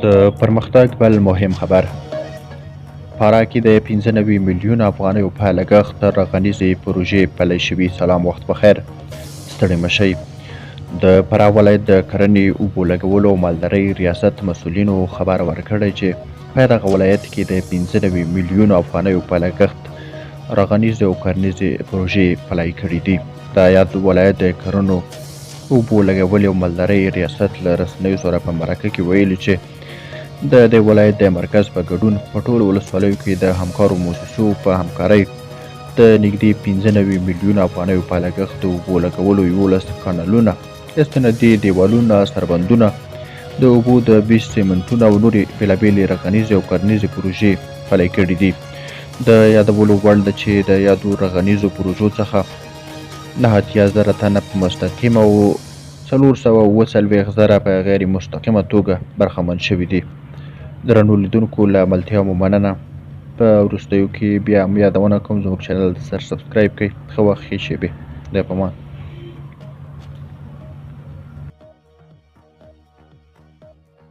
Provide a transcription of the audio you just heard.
د پرمختګ بل مهم خبر: فراه کې د 95 میلیونه افغانیو په لګښت رغنیزې پروژې پلې شوي. سلام، وخت بخیر، ستړي مه شئ. د فراه ولایت د کرنې، اوبو لګولو او مالدارۍ ریاست مسؤلینو خبر ورکړی چې په دغه ولایت کې د 95 میلیونو افغانیو په لګښت رغنیزې او کرنیزې پروژې پلي کړې دي. د یاد ولایت د کرنو، اوبو لګولې او مالدارۍ ریاست له رسنیو سره په مرکه کې ویلي چې د دې ولایت د مرکز په ګډون په ټولو ولسوالیو کې د همکارو موسسو په همکارۍ د نږدې 95 میلیونه افغانیو په لګښت د اوبو لګولو 11 کانالونه، استنادي دیوالونه، سربندونه، د اوبو د 20 سیمنټونه او نورې بېلابېلې رغنیزې او کرنیزې پروژې پلي کړې دي. د یادولو وړ ده چې د یادو رغنیزو پروژو څخه 89 زره تنه په مستقیمه او 447 زره په غیر مستقیمه توګه برخمن شوي دي. درنو لیدونکو، له ملتیا مو مننه. په وروستیو کې بیا هم یادونه کوم، زموږ چینل سره subscribe کړئ. ښه وخت، ښې شېبې، خدای په امان.